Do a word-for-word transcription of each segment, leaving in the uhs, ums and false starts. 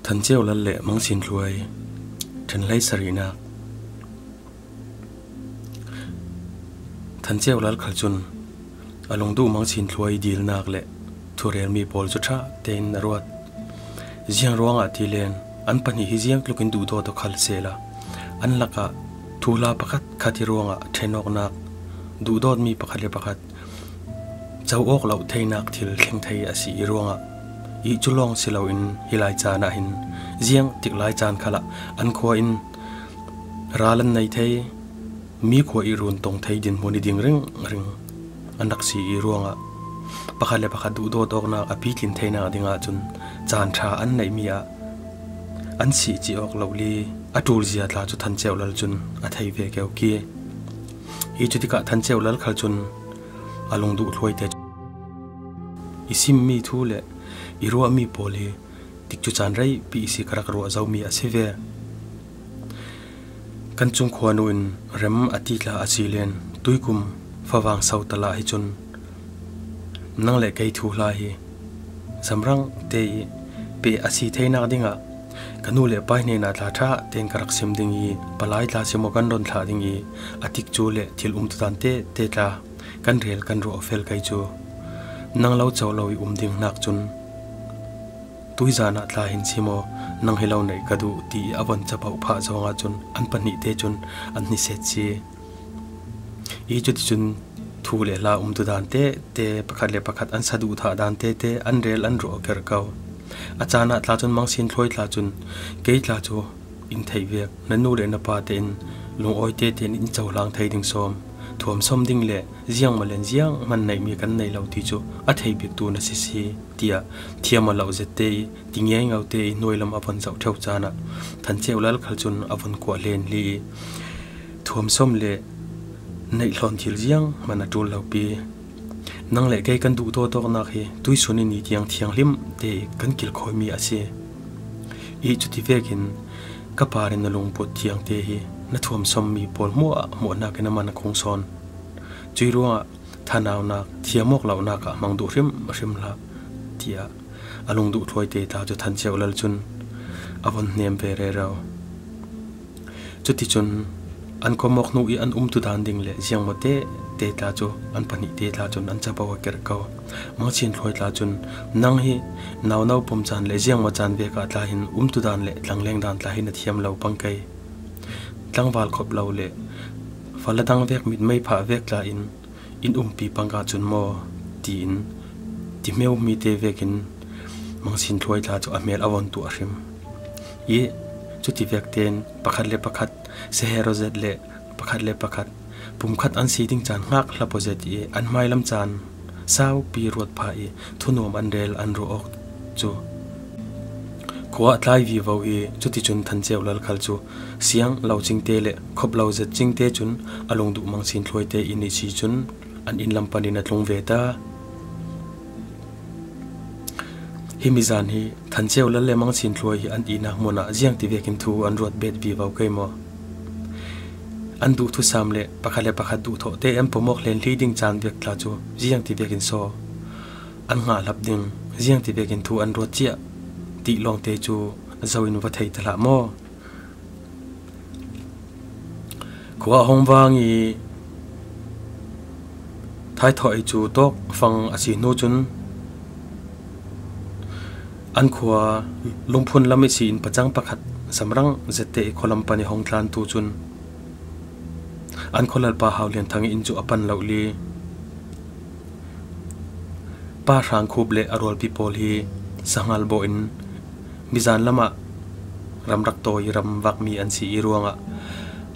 Thancheulal le Mangsinthluai, ṭhen hleisarina. Thancheulal khal chun a lungduh Mangsinthluai dilnâk le thurêl mi pawl chu ṭha tein a ruat. Zieng ruongah ti leh, an pahni hi zieng tlukin duhdawt khal sela, an laka thuhla pakhat khat hi ruongah ṭhenawknâk, duhdawt mi pakhat le pakhat chau awk lo theinâk thil thleng thei a si i ruongah, i chu lawng si loin hi lai chana hin zieng tik lai chan khala an khua in ral an nei thei, mi khua i run tawng thei dinhmun hi ding ring ring an rak si i ruongah, pakhat le pakhat duhdawt awknâk a pitlin theinâk dinga chun chan ṭha an nei mi a an si chi awk lo li a ṭul zia tla chu Thancheulal chun a thei ve keu ki. I chu tikah Thancheulal khal chun a lungduh Thluaite chu, i sim mi thu le i ruah mi pawl hi tik chu chan rei pi i si ka rak ruah zo mi a si ve. Kan chung khua nu in rem a ti tla a si leh, tuikum favang sau tala hi chun nang le kei thuhla hi Zamrang te i pe a si theinâk dinga ka nu le pa hnena tla ṭha tein ka rak sim ding i, palai tla simaw kan rawn thlah ding i, a tik chu le thil umtu dan te te tla kan rêl kan ruah fel kei chu nang lo chau lo i um ding hnâk chun tuizana tla hin simaw nang hi lo nei ka duh ti a von chapo phah zawnga chun an pahnite chun an hniset si. I chuti chun thu le hla umtu dan te te pakhat le pakhat an sa duh thah dan te te an rêl an ruah ker ko. A chana tla chun Mangsinthluai tla chun, kei tla chu in thei vek, na nu le na pa te in lungawi te te in in chau hlang thei ding sawm, thuam sawm ding le zieng ma len zieng man nei mi kan nei lo ti chu a thei bik tu na si si, tia thiam a lo zet te i, ti ngei ngau te i hnuoi lam a von zau theu chana Thancheulal khal chun a von kuah hlen li i, thuam sawm le nei hlawn thil zieng man a ṭul lo pi. Nang le kei kan duhdawt awknâk hi tuisun i ni tiang thianghlim te kan kilkhawi mi a si. I chuti vekin ka parin na lungput thiang te hi na thuam sawm mi pawl hmuah hmuah nâkin a man a khung sawn. Chui ruongah thanaunâk, thiam awk lonâk a hmang duh hrim hrim hlak, tia a lungduh Thluaite tla chu Thancheulal chun a von hnem ve rero. Chuti chun an khawmawk hnu i an umtu dan ding le zieng maw te te tla chu an pahnite tla chun an chapo a ker ko. Mangsinthluai tla chun, nang hi nau naupum chan le zieng maw chan veka tla hin umtu dan le tlangleng dan tla hin a thiam lo pang kei. Tlangval khop lo le fala dang vek mit mei phah vek tla in in umpi panga chun maw, tiin ti hmeu mi te vekin Mangsinthluai tla chu a hmel a von tuah hrim. I chuti vek ten pakhat le pakhat seher zet le pakhat le pakhat pumkhat an si ding chan nghak hlap zet i an hmai lam chan saupi ruat pha i thunuom an rêl an ruah awk chu khua tlai vivo i, chuti chun Thancheulal khal chu siang lo chingte le khop lo zet chingte chun a lungduh Mangsinthluaite in i si chun an in lam panin a tlung ve ta. Hi mi zan hi Thancheulal le Mangsinthluai hi an ina hmuna ziang ti vekin thu an ruat bet vivo kei maw. An duh thusam le pakhat le pakhat duh thawh te an pawmawk hlen hli ding chan vek tla chu ziang ti vekin saw an nghah hlap ding, ziang ti vekin thu an ruat chiah ti lawng te chu zoin va thei ta hlah maw. Khua hawng vang i thaithaw ei chu tawk fang a si hnu chun an khua lungphun lam i si in pachang pakhat Zamrang zet te i khaw lam pani hawng tlan tu chun an khaw lalpa Haulianthang i in chu a pan lo li. Pa Hrangkhup le a ruolpi pawl hi sanghal bawin mi zan lama ram rak tawi ram vak mi an si i ruanga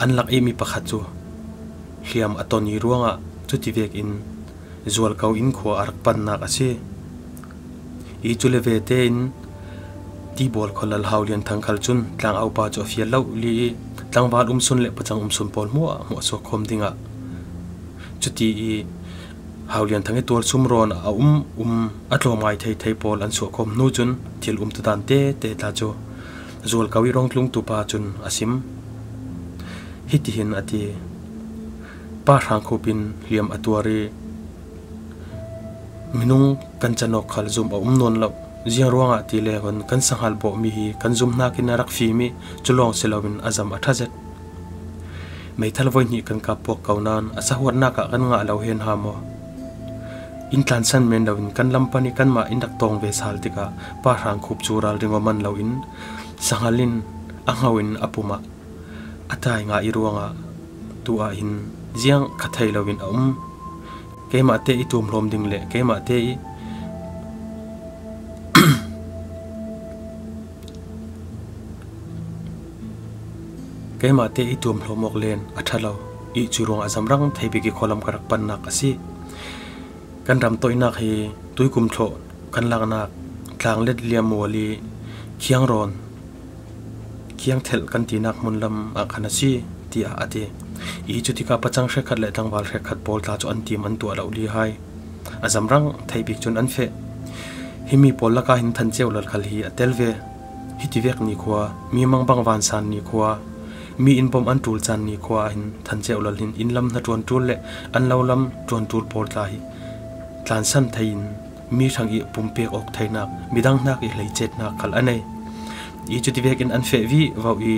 an lak i mi pakhat chu hliam a tawn i ruanga chuti vekin Zualko in khua a rak pan nak a si. I chu le ve tein Tibawl khaw lal Haulianthang khal chun tlang aupa chu a fial lo li i tlangval umsun le pachang umsun pawl hmuah hmuah suok khawm dinga chuti i Haulianthang i tual sum rawn a um um a tlawmngai thei thei pawl an suok khawm hnu chun thil umtu dan te te tla chu Zualko i rawng tlungtu pa chun a sim. Hiti hin a ti, Pa Hrangkhupin hliam a tuar i minung kan chanawk khal zum a um nawn lo. Ziang ruangah ti le khun kan sanghal bawh mi hi kan zum hnakin a rak fie mi, chu lawng si loin a zam a ṭha zet. Meithal voi hnih kan kap puak ko nan a sahuatnakah kan ngah lo hen ha maw. In tlansan men loin kan lam pani kanmah in rak tawng ve sal tikah Pa Hrangkhup chu ralring awm a ni loin sanghalin a nghawin a pum a, a tai ngah i ruangah tu ah hin ziang kha thei loin a um. Keimahte i tuom hlawm ding le keimahte i keimahte i tuom hlawm awk len a ṭha lo. I chu ruangah zamrang thei bik i khawlam ka rak pannak a si. Kan ram tawinak hi tuikum thlawh kan laknak Tlanglet Liam Muali Khiangrawn, Khiangthelh kan tinak hmun lamah khan a si, tia a ti. I chu tikah pachang hrekkhat le tlangval hrekkhat pawl tla chu an tiem an tuah loh li hai. A zamrang thei bik chun an feh. Hi mi pawl laka hin Thancheu Lal khal hi a tel ve. Hi ti vek ni khua, mi mangbang vansan ni khua, mi in bawm an tul chan ni khua hin Thancheu Lal hin in lam hna ṭuan tul le an lo lam ṭuan tul pawl tla hi tlansan theiin mi hrang i pumpek awk theinak, midang hnak i hleichetnak khal a nei. I chu ti vekin an feh vivo i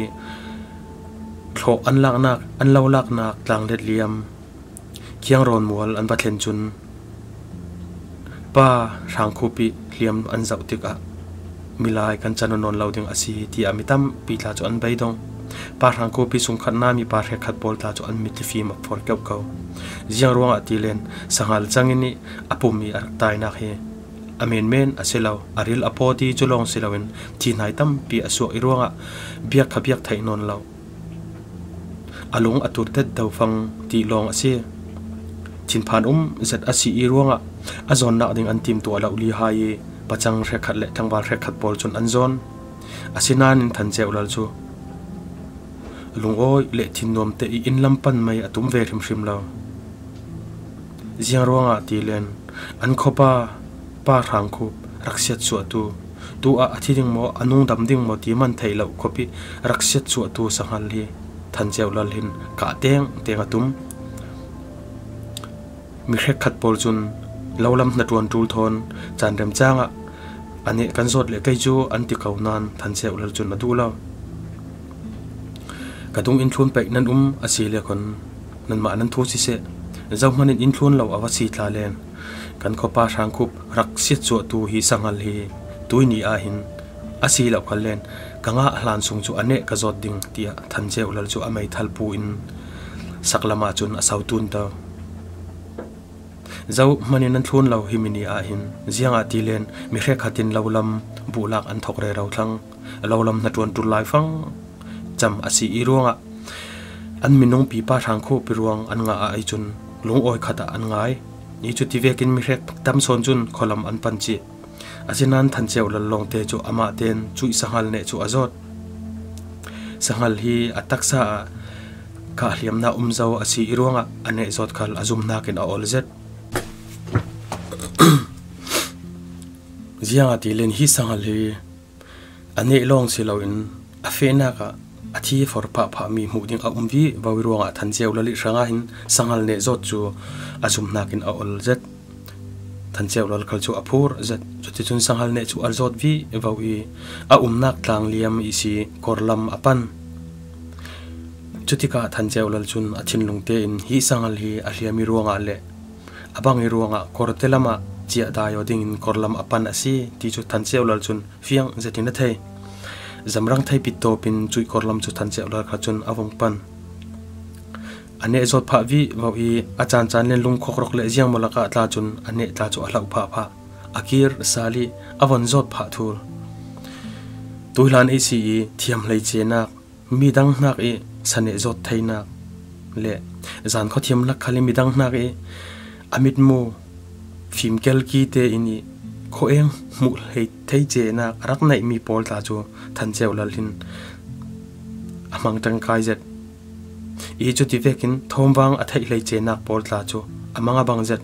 thlawh an laknak, an lo laknak Tlanglet Liam Khiangrawn Mual an va thlen chun Pa Hrangkhup i hliam an zauh tikah milai kan chan nawn lo ding a si, tia mi tampi tla chu an beidawng. Pa Hrangkhup i sungkhatna mi pa hrekkhat pawl tla chu an mitthli fim a phor keuh ko. Ziang ruangah ti len sanghal changin i a pum i a rak tainak hi a men men a si lo, a ril a pawt i chu lawng si loin thi hnai tampi a suak i ruangah biak kha biak theih nawn lo. A lung a tur det do fang ti lawng a si. Thinphan um zet a si i ruangah a zawnnak ding an tiem tuah loh li hai i pachang hrekkhat le tlangval hrekkhat pawl chun an zawn. Asinain Thancheu Lal chu lungawi le thinnuam te i in lam pan mai a tum ve hrim hrim lo. Ziang ruangah ti len an khawpa Pa Hrangkhup rak siat suahtu, tu a a thi ding maw, a nung dam ding maw ti man theih loh khawp i rak siat suahtu sanghal hi Thancheu Lal hin kah teng teng a tum. Mi hrekkhat pawl chun lo lam hna ṭuan tul thawn chan remchangah a neh kan zawt le kei chu an ti ko nan Thancheu Lal chun a duh lo. Ka dung in thlun peih nan um a si le khun nanmah nan thu si seh. Zohmanin in thlun lo a va si tla len. Kan khawpa Hrangkhup rak siat suahtu hi sanghal hi tui ni a hin a si lo khal len. Ka ngah hlan sung chu a neh ka zawt ding, tia Thancheu Lal chu a meithal pu in sak lamah chun a sau tun ta. Zohmanin an thlun lo hi mi ni a hin ziangah ti len mi hrekkhatin lo lam buhlak an thawk rero thlang. Lo lam hna ṭuan tul lai fang cham a si i ruangah an mi nungpi Pa Hrangkhup i ruang an ngah a ei chun lungawi khatah an ngai. I chu ti vekin mi hrek tam sawn chun khawlam an pan chih. Asinain Thancheu Lal lawngte chu amah ten chu i sanghal neh chu a zawt. Sanghal hi a taksa a kah hliamna um zo a si i ruangah a neh zawt khal a zum hnakin a awl zet. Ziangah ti len hi sanghal hi a neh lawng si loin a fenakah a thi for phah phah mi hmuh ding a um vivo i ruangah Thancheu Lal i hranga hin sanghal neh zawt chu a zum hnakin a awl zet. Thancheu Lal khal chu a phur zet. Chuti chun sanghal neh chu a zawt vivo i a umnak tlang liam i si kawr lam a pan. Chutikah Thancheu Lal chun a thinlung tein hi sanghal hi a hliam i ruangah le a bang i ruangah kawr te lama chiah dai aw dingin kawr lam a pan a si ti chu Thancheu Lal chun fiang zetin a thei. Zamrang thei pit tawpin chu i kawr lam chu Thancheu Lal kha chun a vawng pan. A neh zawt phah vivo i a chan chan len lungkhawk rawk le ziang maw lakah tla chun a neh tla chu a hlauh phah phah. A kir sal i a vawn zawt phah thul. Tuihlan ei si i thiam hleichenak, mi dang hnak i sa neh zawt theinak le zan khaw thiam lak khal i mi dang hnak i a mit mu fim kel ki te in i khaw eng hmuh hlei thei chenak a rak neih mi pawl tla chu Thancheu Lal hin a hmang tangkai zet. I chuti vekin thawm vang a theih hlei chenak pawl tla chu a mang a bang zet.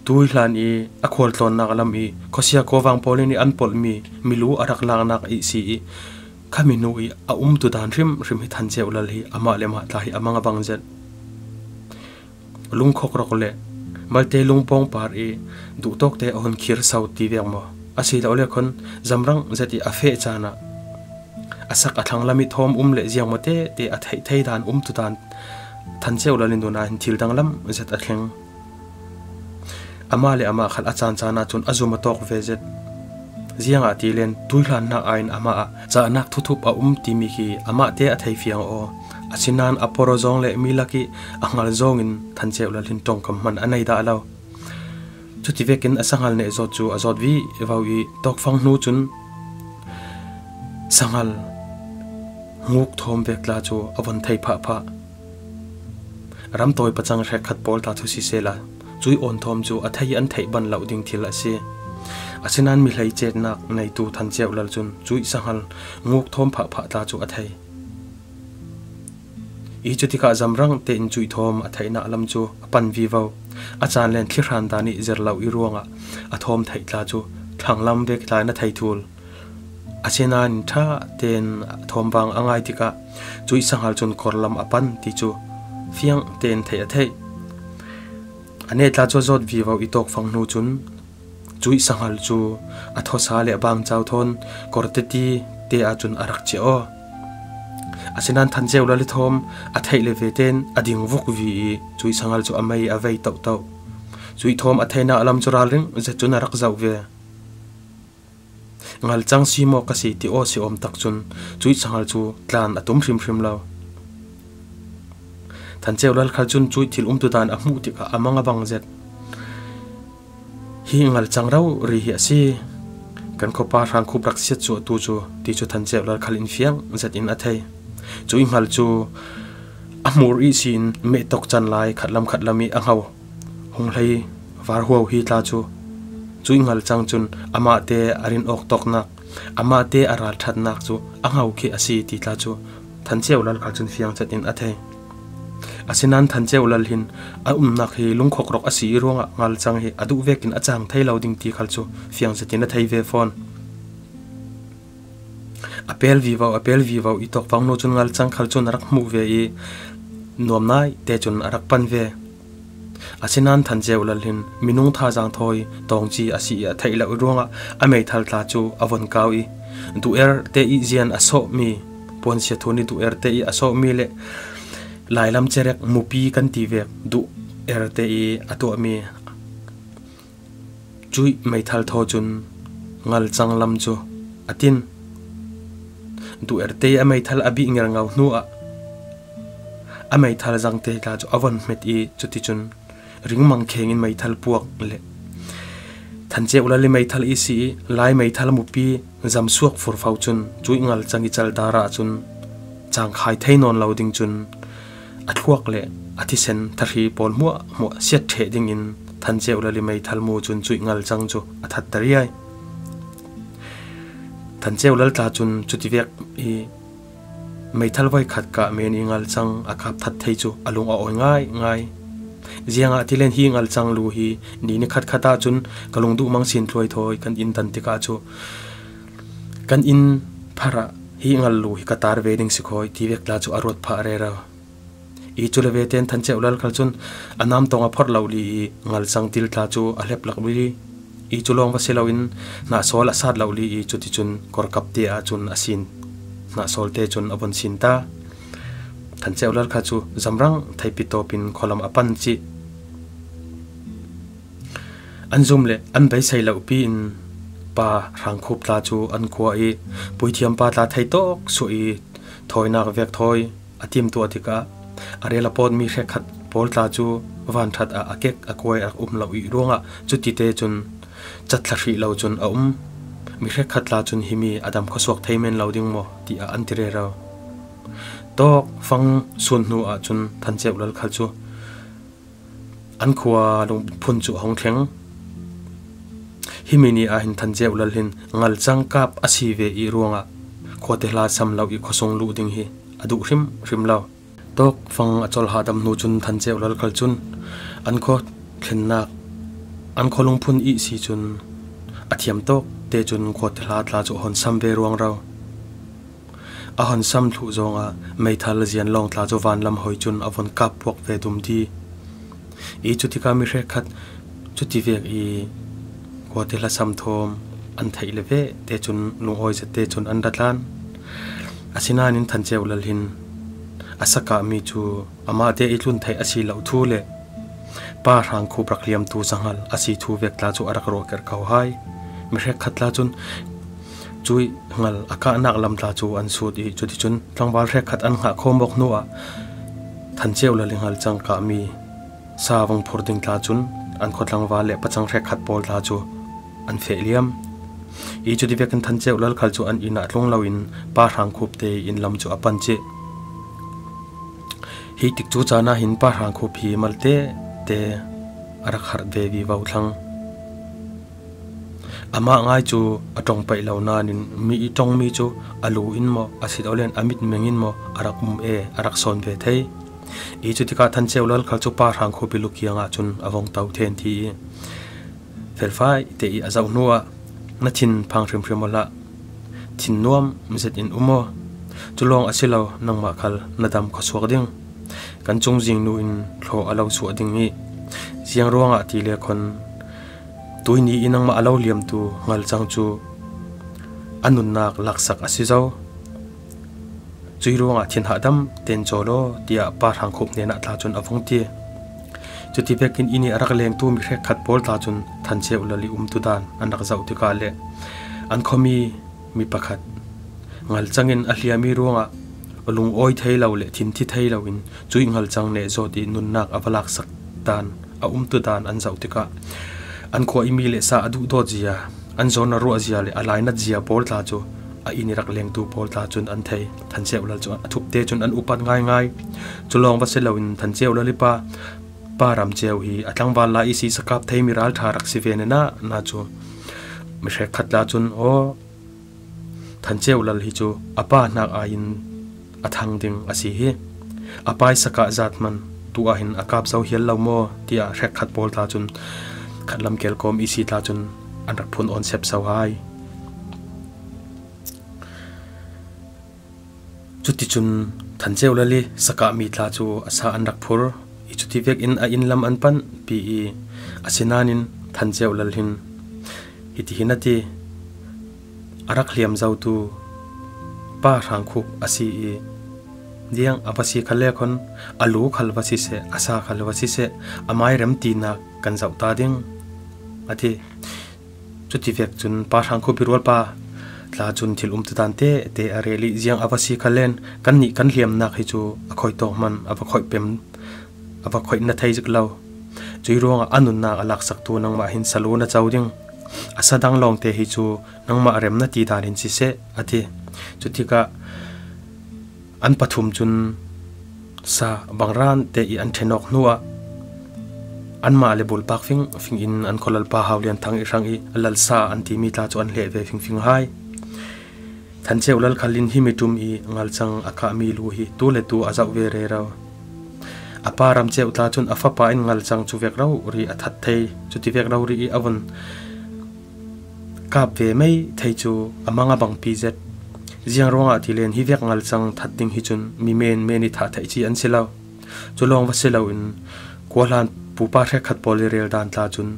Tuihlan i a khual tlawnnak lam i khawsia kawvang pawlin i an pawlh mi, mi lu a rak laknak i si i kha mi nu i a umtu dan hrim hrim hi Thancheu Lal hi amah le amah tla hi a mang a bang zet. Lungkhawk rawk le Malte lungpawng par i duh tawk te a hun khir sau ti vek maw. A si lo le khun zamrang zet i a fe chana a sak a thlang lam i thawm um le ziang maw te te a theih thei dan um tu dan Thancheu Lal in nuna hin thil dang lam zet a thleng. Ama le ama khal a chan chana chun a zum a tawk ve zet. Ziang a ti len tuihlan hna aiin ama a chahnak thuthup a um ti mi khi ama te a thei fiang aw. A sinan a poro zawng le mi lak i a ngal zawngin Thancheu Lal hin ṭawngkam hman a nei dah lo. Chuti vekin a sanghal neh zawt chu a zawt vi vau i tawkfang hnu chun sanghal nguk thawm vek tla chu a von thei phah phah. Ram tawi pachang hrekkhat pawl tla chu sisela, chuih awn thawm chu a thei an theih ban loh ding thil a si. A sinan mi hleichetnak neitu Thancheu Lal chun chuih sanghal nguk thawm phah phah tla chu a thei. I chutikah zamrang te in chuih thawm a theihna lam chu a pan vi vau. A chan len thli hran dan i zer lo i ruangah a thawm theih tla chu thlang lam vek tla in a thei thul. A sinan ṭha ten thawm vang a ngai tikah chuih sanghal chun kawr lam a pan ti chu fiang ten theih a theih. A neh tla chu a zawt vi vau i tawkfang hnu chun chuih sanghal chu a thawsa le a bang chau thawn kawr te ti te a chun a rak che aw. A sinan Thancheu Lal i thawm a theih le ve ten a ding vuk vi i chuih sanghal chu a mei a vei tauh tauh. Chuih thawm a theihna lam chu ral ring zet chun a rak zauh ve. Ngalchang si maw ka si ti aw si awm tak chun chuih sanghal chu tlan a tum hrim hrim lo. Thancheu Lal khal chun chuih thil um tu dan a hmuh tikah a mang a bang zet. Hi ngalchang rau ri hi a si. Kan khawpa Hrangkhup rak siat chu a tu chu ti chu Thancheu Lal khal in fiang zet in a thei. Chuih ngal chu a hmur i sin meh tawk chan lai khat lam khat lam i a ngau. Hung hlei var huau hi tla chu chuih ngalchang chun ama te a rin awk tawknak, ama te a ral ṭhatnak chu a ngau khi a si ti tla chu Thancheu Lal khal chun fiang zet in a thei. A sinan Thancheu Lal hin a umnak hi lungkhawk rawk a si i ruangah ngalchang hi a duh vekin a chang thei lo ding ti khal chu fiang zet in a thei ve fawn. A pel vi vau, a pel vi vau i tawkfang hnu chun ngalchang khal chun a rak hmu ve i nuam nai te chun a rak pan ve. A sinan Thancheu Lal hin minung tha zang thawi tawng chi a si i a theih loh i ruangah a meithal tla chu a von kau i duh er te i zian a sawh mi, puan sia thun i duh er te i a sawh mi le lailam cherek mupi kan ti vek duh er te i a tuah mi chuih meithal thaw chun ngalchang lam chu a tin. Duh er te i a meithal a bih nger ngau hnuah a meithal zang te tla chu a von hmet i chuti chun ringmang khengin meithal puak le Thancheu Lal i meithal i si i lai meithal mupi zam suak fur fau chun chuih ngalchang i chal dara chun chang khai thei nawn lo ding chun a thluak le a thisen thahri pawl hmuah hmuah siat theh dingin Thancheu Lal i meithal mu chun chuih ngalchang chu a that ta riai. Thancheu Lal tla chun chuti vek i meithal voi khat kah men i ngalchang a kap that thei chu a lung a awi ngai ngai. Zianga ti len hi ngalchang lu hi ni ni khat khata chun ka lung duh mang sin tluai thawi kan in dan tikah chu kan in phara hi ngal lu hi ka tar ve ding si khawi ti vek tla chu a ruat phah rero. I chu le ve ten Thancheu Lal khal chun a nam tawng a phawrh lo li i ngalchang til tla chu a hlep lak li i chu lawng va si loin hnahsawl a sat lo li i chuti chun kawr kap te a chun a sin hnahsawl te chun a von sin ta. Thancheu Lal kha chu zamrang theipi tawpin khawlam a pan chi. An zum le an beisei lo piin pa Hrangkhup tla chu an khua i puithiam pa tla thei tawk suah i thawinak vek thawi a tim tu a tikah a rel a pawt mi hrekkhat pawl tla chu van that a a kek a kuai a um lo i ruangah chuti te chun chat thla hrih lo chun a um. Mi hrekkhat tla chun hi mi a dam khawsuak thei men lo ding maw ti a an ti rero. Tawk fang sun hnu ah chun Thancheu Lal khal chu an khua lungphun chu a hung thleng. Hi mi ni a hin Thancheu Lal hin ngalchang kap a si ve i ruangah khuate hla sam lo i khawsung luh ding hi a duh hrim hrim lo. Tawk fang a chawl hadam hnu chun Thancheu Lal khal chun an khaw thlennak an khaw lungphun i si chun a thiam tawk te chun khuate hla tla chu a hon sam ve ruang ro. A hon sam thluh zawnga meithal zian lawng tla chu van lam hawi chun a von kap puak ve dum di. I chuti kha mi hrekkhat chuti vek i kuate hla sam thawm an theih le ve te chun lungawi zet te chun an ra tlan. Asinain Thancheu Lal hin a sakah mi chu ama te i tlun theih a si lo thu le Pa Hrangkhup rak hliamtu sanghal a si thu vek tla chu a rak ruah ker kau hai. Mi hrekkhat tla chun chui ngal a kah nak lam tla chu an sut i chuti chun tlangval hrekkhat an nghah khawm bawk hnuah Thancheu Lal i ngal chang kah mi sa vawng phur ding tla chun an khaw tlangval le pachang hrekkhat pawl tla chu an feh liam. I chuti vekin Thancheu Lal khal chu an inah tlung loin Pa Hrangkhup te in lam chu a pan chie. Hi tik chu chana hin Pa Hrangkhup hi mal te te a rak harh ve vivo thlang. Ama ngai chu a ṭawng paih lo nanin mi i ṭawng mi chu a lu in maw, a sit olein a mit meng in maw, a rak um e, a rak sawn ve thei. I chuti kha Thancheu Lal khal chu Pa Hrangkhup i lu kiangah chun a vawng tau then thi i. Felfai te i a zauh hnuah na thin phang hrim hrim aw la. Thin nuam zet in um aw. Chu lawng a si lo nangmah khal na dam khawsuak ding. Kan chung zing nu in thlaw a lo suah ding i. Ziang ruangah ti le khawn tui ni i nangmah a lo hliamtu ngal chang chu a nunnak laksak a si zo. Chui ruangah thin hahdam ten chawl aw tia Pa Hrangkhup nena tla chun a vawng ti. Chuti vekin i ni a rak lengtu mi hrekkhat pawl tla chun Thancheu Lal i umtu dan an rak zauh tikah le an khaw mi mi pakhat ngal changin a hliam mi ruangah lungawi thei lo le thin thi thei loin chui ngal chang ne zawt i nunnak a va laksak dan a umtu dan an zauh tikah an khaw i mi le sa a duh dawt zia, an zawnna ruah zia le a lainat zia pawl tla chu a i ni rak lengtu pawl tla chun an thei. Thancheu Lal chu a thup te chun an upat ngai ngai. Chu lawng va si loin Thancheu Lal i pa, Pa Ramcheu hi a tlangval lai i si sakap thei mi ral ṭha rak si ve nena na chu mi hrekkhat tla chun aw Thancheu Lal hi chu a pa hnak aiin a thang ding a si hi. A pa i sakah zat hman tu a hin a kap zo hial lo maw tia hrekkhat pawl tla chun khat lam kel kawm i si tla chun an rak phun awn sep so hai. Chuti chun Thancheu Lal i sakah mi tla chu a sa an rak phur. I chuti vekin a in lam an pan pi i asinanin Thancheu Lal hin hiti hin a ti. A rak hliam zotu Pa Hrangkhup a si i. Ziang a va si khal le khawn a lu khal va si se, a sa khal va si se, a mai rem tina kan zauh ta ding a ti. Chuti vek chun Pa Hrangkhup i rualpa tla chun thil umtu dan te te a rel i ziang a va si khal len kan nih kan hliamnak hi chu a khoi tawk hman a va khoi pem a va khoih na thei zik lo. Chui ruangah a nunnak a laksaktu nangmah hin sa lu na chau ding. A sa dang lawng te hi chu nangmah remna ti dan hin si se a ti. Chuti kha an pathum chun sa bang ran te i an ṭhe nawk hnuah anmah le bul pak fing fing in an khaw lalpa Haulianthang i hrang i lal sa an ti mi tla chu an hleh ve fing fing hai. Thancheu Lal khalin hi mi ṭum i ngal chang a kah mi lu hi tu le tu a zauh ve rero. A pa Ramcheu tla chun a fapa in ngal chang chu vek rori a that thei, chuti vek rori i a vun kap ve mai thei chu a mang a bang pi zet. Ziang ruangah ti len hi vek ngal chang that ding hi chun mi men men i thah thei chi an si lo. Chu lawng va si loin kual hlan pupa hrekkhat pawl i rel dan tla chun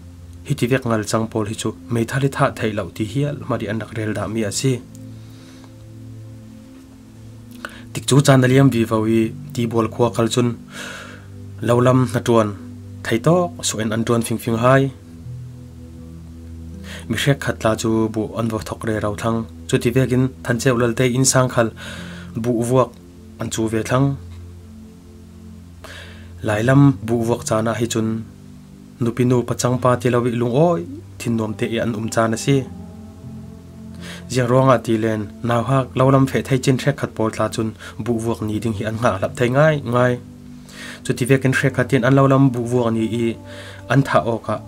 hiti vek ngal chang pawl hi chu meithal i thah thei lo ti hial hmari an rak rel dah mi a si. Tik chu chan a liam vivo i Tibual khua khal chun lo lam hna ṭuan thei tawk suain an ṭuan fing fing hai. Mi hrekkhat tla chu buh an va thawk rero thlang. Chuti vekin Thancheu Lal te in sang khal buh vuak an chu ve thlang. Lailam buh vuak chana hi chun nupinu pachangpa ti lo i lungawi thin nuam te i an um chan a si. Ziang ruangah ti len nauhak lo lam feh thei chin hrekkhat pawl tla chun buh vuak ni ding hi an nghah hlap thei ngai ngai. Chuti vekin hrekkhat in an lo lam buh vuak ni i an thah awkah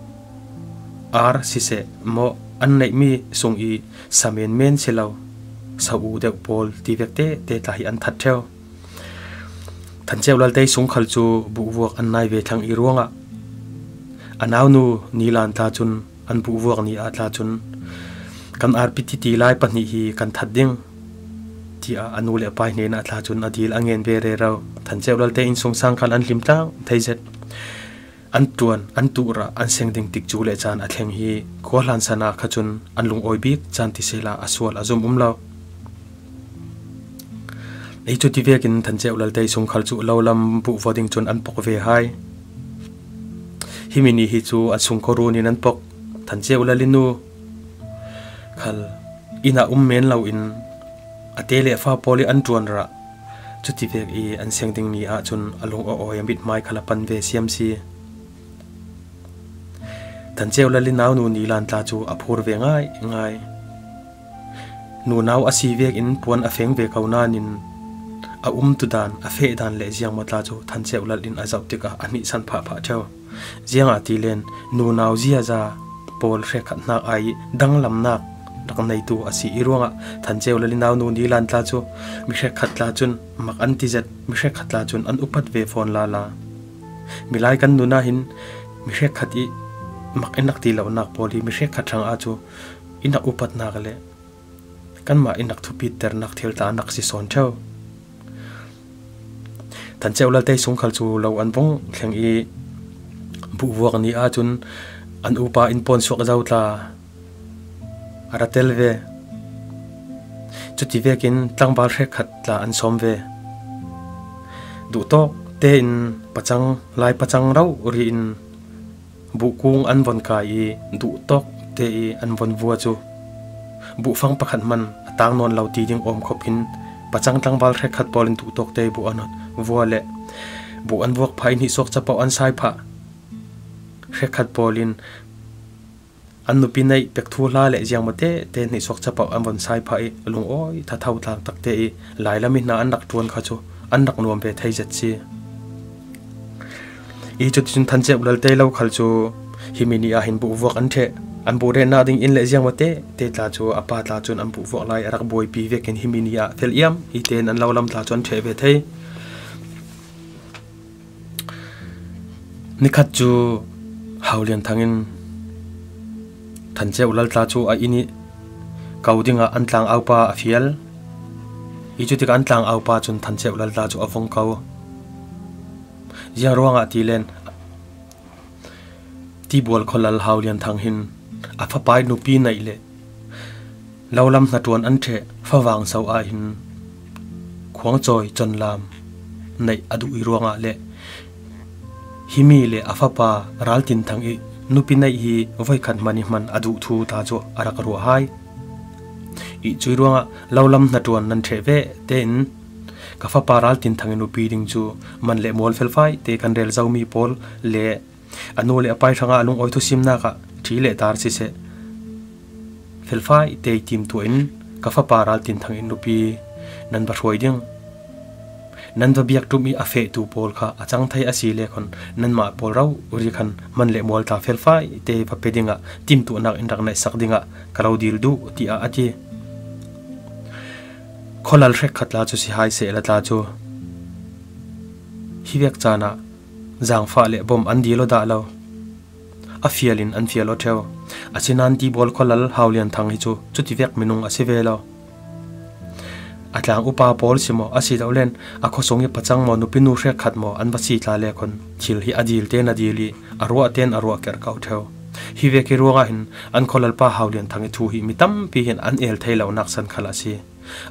ar si se maw an neih mi sung i sa men men si lo sa u deuh pawl ti vek te te tla hi an that theu. Thancheu Lal te sung khal chu buh vuak an nai ve thlang i ruangah a naunu Nilan tla chun an buh vuak ni a tla chun kan arpi ti ti lai pahnih hi kan that ding tia a nu le a pa hnena tla chun a dil a ngen ve rero. Thancheu Lal te in sung sang khal an hlim tlang thei zet. an ṭuan, an tuh ra, an seng ding tik chu le chan a thleng hi, khuo hlan sana kha chun an lungawi bik chan ti sela a suol a zum um lo. Ei chu ti vekin Thancheu Laltei sungkhal chu lo lam buh vaw ding chun an pawk ve hai. Hi mi ni hi chu an sungkhur runin an pawk. Thancheu Lal i nu khal ina um men loin a te le fa pawli an ṭuan ra. Chuti vek i an seng ding ni a chun a lung aw awi a mit hmai khal a pan ve siam si. Thancheu Lal i nau nu ni lan tla chu a phur ve ngai ngai. Nu nau a si vekin puan a feng ve ko nanin a um tu dan, a fe dan le ziang maw tla chu Thancheu Lal in a zau tik a, a hnihsan phah phah theu. Zianga ti len, nu nau zia za pawl hre khat hnak ai danglamnak rak neitu a si i ruanga Thancheu Lal i nau nu ni lan tla chu mi hre khat tla chun mak an ti zet, mi hre khat tla chun an upat ve fawn la la. Milai kan nuna hin mi hre khat i mak i nak ti lo nak pawl hi mi hre khat hrang a chu i nak upat nak le kanmah i nak thupit ter nak thil tla nak si sawn theu. Thancheu Laltei sungkhal chu lo an vong thleng i buh vuak ni a chun an upa in pawn suak zau tla a ra tel ve. Chuti vekin tlangval hre khat tla an sawm ve. Duhtawk te in pachang, lai pachang rau ri in buh kung an von kai i duhtawk te i an von vua chu buh fang pakhat hman a tang nawn lo ti ding awm khop hin pachang tlangval hre khat pawlin duhtawk te i buh an vua le buh an vuak pha i hnihsuok chapau an sai pha hre khat pawlin an nupi nei pek thu hla le ziang maw te te hnihsuok chapau an von sai pha i lungawi thathau tlang tak te i lai lam i hna an rak ṭuan kha chu an rak nuam ve thei zet si. I chuti chun Thancheu Laltei lo khal chu hi mi ni a hin buh vuak an ṭhe. An buh rehna ding in le ziang maw te te tla chu a pa tla chun an buh vuak lai a rak buoipi vekin hi mi ni a fel iam i ten an lo lam tla chu an ṭhe ve thei. Ni khat chu Haulian Thangin Thancheu Lal tla chu a in i ko dinga an tlang aupa a fial. I chutik an tlang aupa chun Thancheu Lal tla chu a vong ko. Ziang ruanga ti len Tibual khaw lal Haulian Thang hin a fapa i nupi nei le lo lam hnaṭuan an ṭhe, fa vang so a hin khuang chawi chawn lam nei a duh i ruanga le hi mi le a fapa Raltinthang i nupi nei hi voi khat hman i hman a duh thu ta chu a rak ruah hai. I chu i ruanga lo lam hnaṭuan nan ṭhe ve tein ka fapa Raltinthang i nupi ding chu man le mual fel fai te kan rel Zomi pawl le a nu le a pa hranga a lungawi thusimnaka ṭhi le tar sise fel fai te i timtuain ka fapa Raltinthang i nupi nan va hruai ding. Nan va biak tum i a fehtu pawl kha a chang thei a si le khon nanmah pawl rau ri khan man le mual ta fel fai te va pe dinga timtuahnak in rak neihsak dinga ka lo dil duh tia a ti. Khaw lal hrekkhat la chu si hai seh la tla chu hi vek chana zangfah le bawm an dil aw dah lo. A fialin an fial aw theu. A sinan Tibual khaw lal Haulian Thang hi chu chuti vek minung a si ve lo. A tlang upa pawl si maw, a si lo len a khaw sung i pachang maw, nupinu hrekkhat maw, an va si tla le khon thil hi a dil ten a dil i a ruah ten a ruah ker kau theu. Hi vek i ruanga hin an khaw lalpa Haulian Thang i thu hi mi tampi hin an el thei lo nak san khal a si.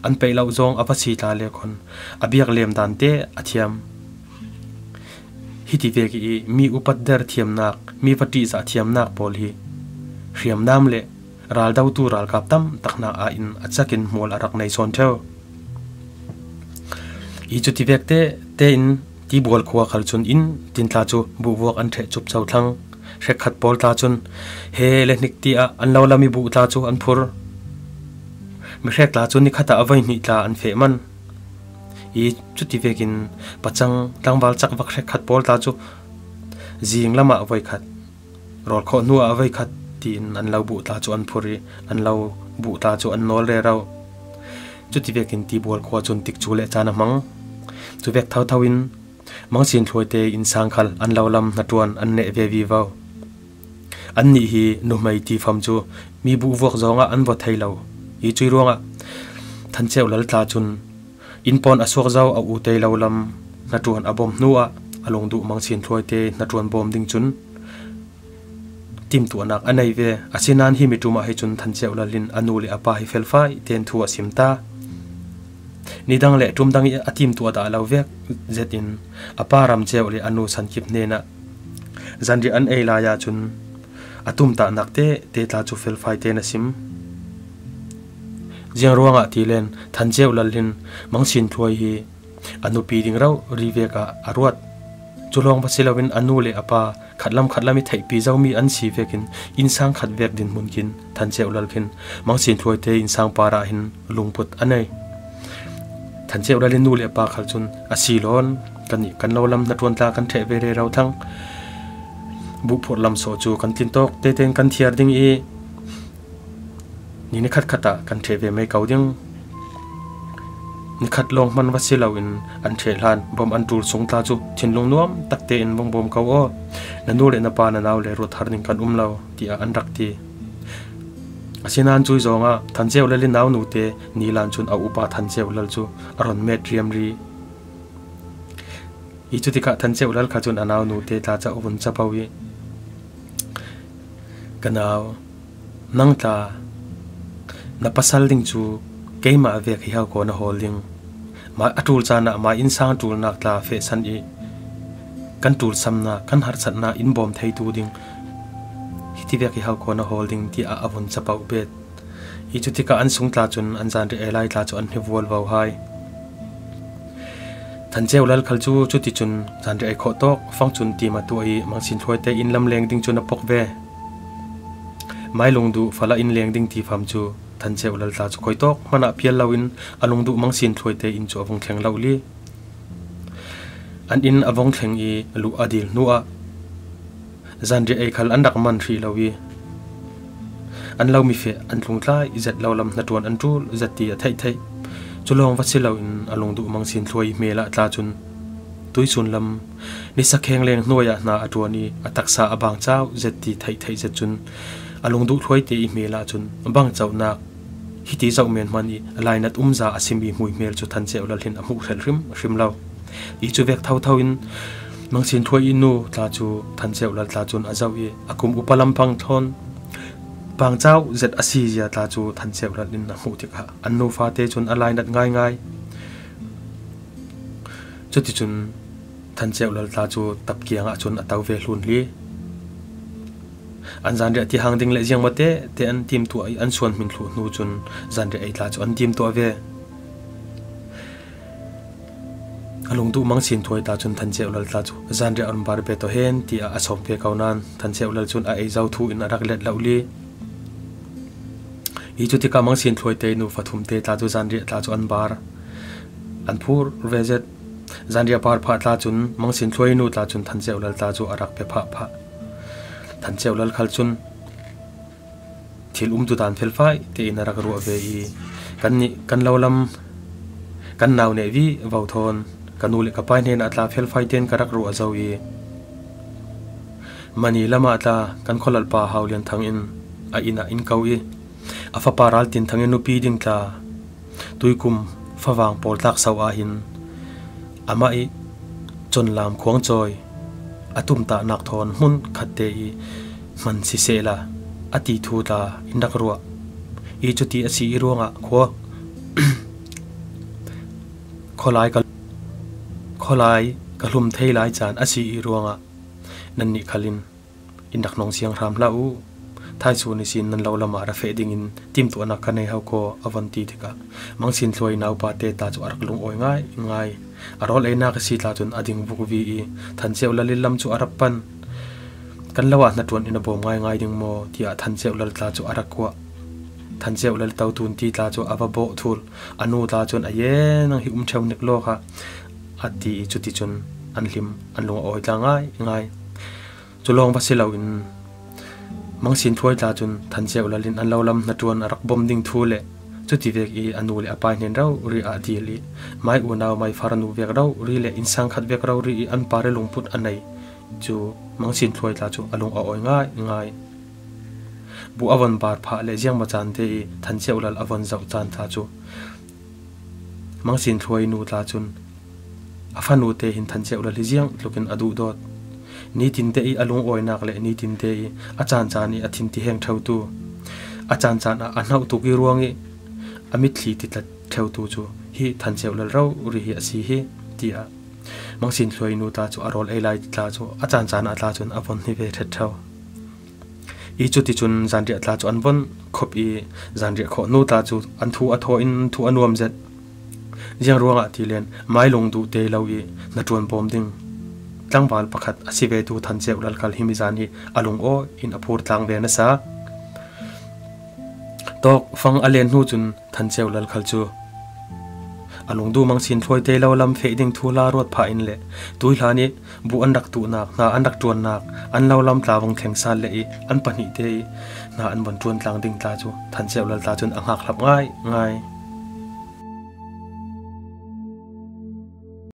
An peih lo zawng a va si tla le khon a biak lem dan te a thiam. Hi ti vek i mi upat der thiamnak, mi va ṭihzah thiamnak pawl hi hriamnam le raldotu ralkap tam tak hna a in a chakin hmual a rak nei sawn theu. I chuti vek te tein Tibual khua khal chun in tin tla chu buhvuak an ṭheh chup chau thlang. Hrekkhat pawl tla chun he le hnik tia an lo lam i buh tla chu an phur. Mi hrek tla chu ni khata a voi hnih tla an feh man. I chuti vekin pachang tlangval chak vak hrekkhat pawl tla chu zing lama voi khat, rawl khawh hnuah voi khat tiin an lo buh tla chu an phur i an lo buh tla chu an nawl rero. Chuti vekin Tibual khua chun tik chu le chan a hmang. Chu vek tho thoin Mangsin Thluaite insang khal an lo lam hnaṭuan an neh ve vivo. Anni hi nuhmei ti fam chu mi buhvuak zawnga an vaw thei lo. I chu i ruanga Thancheu lal tla chun in pawn a suak zo a u te lo lam hnaṭuan a bawm hnuah a lungduh Mangsinthluoite hnaṭuon bawm ding chun timtuahnak a nei ve. Asinain hi mi ṭuma hi chun Thancheulal hin a nu le a pa hi felfai tein thu a sim ta. Ni dang le ṭum dang hi a timtuah dah lo vek zetin a pa Ramcheu le a nu Sankip hnena zanriah an ei laia chun a tumtahnak te te tla chu felfai tein a sim. Ziang ruangah ti len Thancheulal hin Mangsinthluoi hi a nupi ding rau ri vek a a ruat. Chu lawng va si loin a nu le a pa khatlam khatlam hi theihpi zo mi an si vekin insang khat vek dinhmun khin Thancheulal khin Mangsinthluoite insang para hin lungput a nei. Thancheulal hin nu le pa khal chun a si lawn kan ni kan lo lam hnaṭuon tla kan ṭheh ve rau thlang. Buhphurh lam saw chu kan tlin tawk tein kan thiar ding i ni ni khat khata kan ṭheh ve mei ko ding. Ni khat lawng hman va si loin an ṭheh hlan bawm an tul sung tla chu thinlung nuam tak tein vawng bawm ko aw. Na nu le na pa na nau le ruot har ding kan um lo tia an rak ti. Asinain chu zawnga Thancheulal hin naunu te ni lan chun a upa Thancheulal chu a rawn met riam ri. I chutikah Thancheulal kha chun a naunu te tla chu a vun chapo i, ka nau, nang tla, na pasal ding chu keima vek hi hau ko na hawl ding. Ma a tul chana ma insang tulnak tla fe san i kan tul samna kan harsatna in bawm thei tu ding. Hiti vek hi hau ko na hawl ding tia a vun chapo bet. I chutikah an sung tla chun an zanriah ei lai tla chu an hni vual vau hai. Thancheulal khal chu chuti chun zanriah ei khawh tawk fang chun ti ma tu i Mangsinthluoite in lam leng ding chun a pawk ve. Mai lungduh fala in leng ding ti fam chu Thancheulal tla chu koi tawk hmana pial loin a lungduh Mangsinthluoite in chu a vawng thleng lo li. An in a vawng thleng i lu a dil hnuah zanriah ei khal an rak man hrih lo i an lo mi fe an tlung tlai zet lo lam hnaṭuon an tul zet ti a theih theih. Chu lawng va si loin a lungduh Mangsinthluoi hmela tla chun tuisun lam nisa kheng leng hnuoia hna a ṭuon i a taksa a bang chau zet ti theih theih zet chun a lungduh Thluoite i hmela chun bang chauhnak hiti zauh men hman i lainat umza a sim i hmui hmel chu Thancheulal hin a hmuh hrel hrim hrim lo. I chu vek tho tho in Mangsinthluoi i nu tla chu Thancheulal tla chun a zauh i a kum upa lam pang thawn bang chau zet a si zia tla chu Thancheulal in a hmuh tikah an nu fate chun a lainat ngai ngai. Chuti chun Thancheulal tla chu tap kiangah chun a to ve hlun hli. An zanriah ti hang ding le ziang mate te an timtuah i an suan hmin thluh hnu chun zanriah ei tla chu an timtuah ve. A lungduh Mangsinthluoi tla chun Thancheulal tla chu zanriah an bar be tawh hen tia a sawm ve ko nan Thancheulal chun a ei zo thu in a rak let lo li. I chutikah Mangsinthluoite nu fa thum te tla chu zanriah tla chu an bar an phur ve zet. Zanriah bar phah tla chun Mangsinthluoi nu tla chun Thancheulal tla chu a rak pe phah phah. Thancheulal khal chun thil umtu dan felfai tein a rak ruah ve i kan ni kan lo lam kan nau neh vivo thawn ka nu le ka pa hnena tla felfai tein ka rak ruah zo i mani lama tla kan khawlalpa Haulianthangin a ina in ko i a fapa Raltinthangin nupi ding tla tuikum favang pawl tlak so a hin ama i chonlam khuang chawi a tumtahnak thawn hmun khat te i hman si sela a ti thu tla in rak ruah i chuti a si i ruangah khua khawlai ka khawlai ka hlum thei lai chan a si i ruangah nan nih khalin in rak hnawng siang hram hlah u. Thaisu ni sin nan lo lama ra fe dingin timtuahna ka nei hau ko a von ti tikah Mangsinthluoi naupa te ta chu a rak lungawi ngai ngai. A rawl eina ka si tla chun a ding vuk vi i Thancheulal in lam chu a rak pan. Kan lo a hnaṭuon in a bawm ngai ngai ding maw tia Thancheulal tla chu a rak kuah. Thancheulal to tun ti tla chu a va bawh thul. A nu tla chun a ye nang hi um theu nik law kha a ti i chuti chun an hlim an lung a awi tla ngai ngai. Chu lawng va si loin Mangsinthluoi tla chun Thancheulal in an lo lam hnaṭuon a rak bawm ding thu le chuti vek i a nu le a pa hnen rau ri a dil i mai unau mai far nu vek rau ri le insang khat vek rau ri i an pa re lungput a nei chu Mangsinthluoi tla chu a lung a awi ngai ngai. Bu a von bar phah le ziang ma chan te i Thancheulal a von zauh chan tla chu Mangsinthluoi nu tla chun A fanu te hin Thancheu Lal hi ziang tlukin a duh dawt. Ni tin te i a lungawi nak le ni tin te i a chan chan i a thin ti heng theu tu. A chan chan a, a hnau tuk i ruang i a mitthli ti tlat theu tu chu hi Thancheu Lal rau ri hi a si hi, tia Mangsin Hluoi nu ta chu a rawl ei lai tla chu a chan chan a tla chun a von hi ve thet theu. I chu ti chun Zanriah tla chu an von khop i Zanriah khaw nu ta chu an thu a thaw in thu a nuam zet. Ziang ruangah ti len, mai lung duh te lo i na tuan bawm ding. Tlangval pakhat a si ve tu Thancheu Lal kal hi mi zan hi a lungawi in a phur tlang ve nasa. Tawk fang a len hnu chun Thancheu Lal kal chu a lungdu Mangsin Hluoi te lo lam feh ding thu la ruat pha in le, tui hla ni bu an rak tu nak, hna an rak tuan nak, an lo lam tla vong thleng sal le i an pahnih te i hna an von tuan tlang ding tla chu Thancheu Lal tla chun a nghak hlap ngai ngai.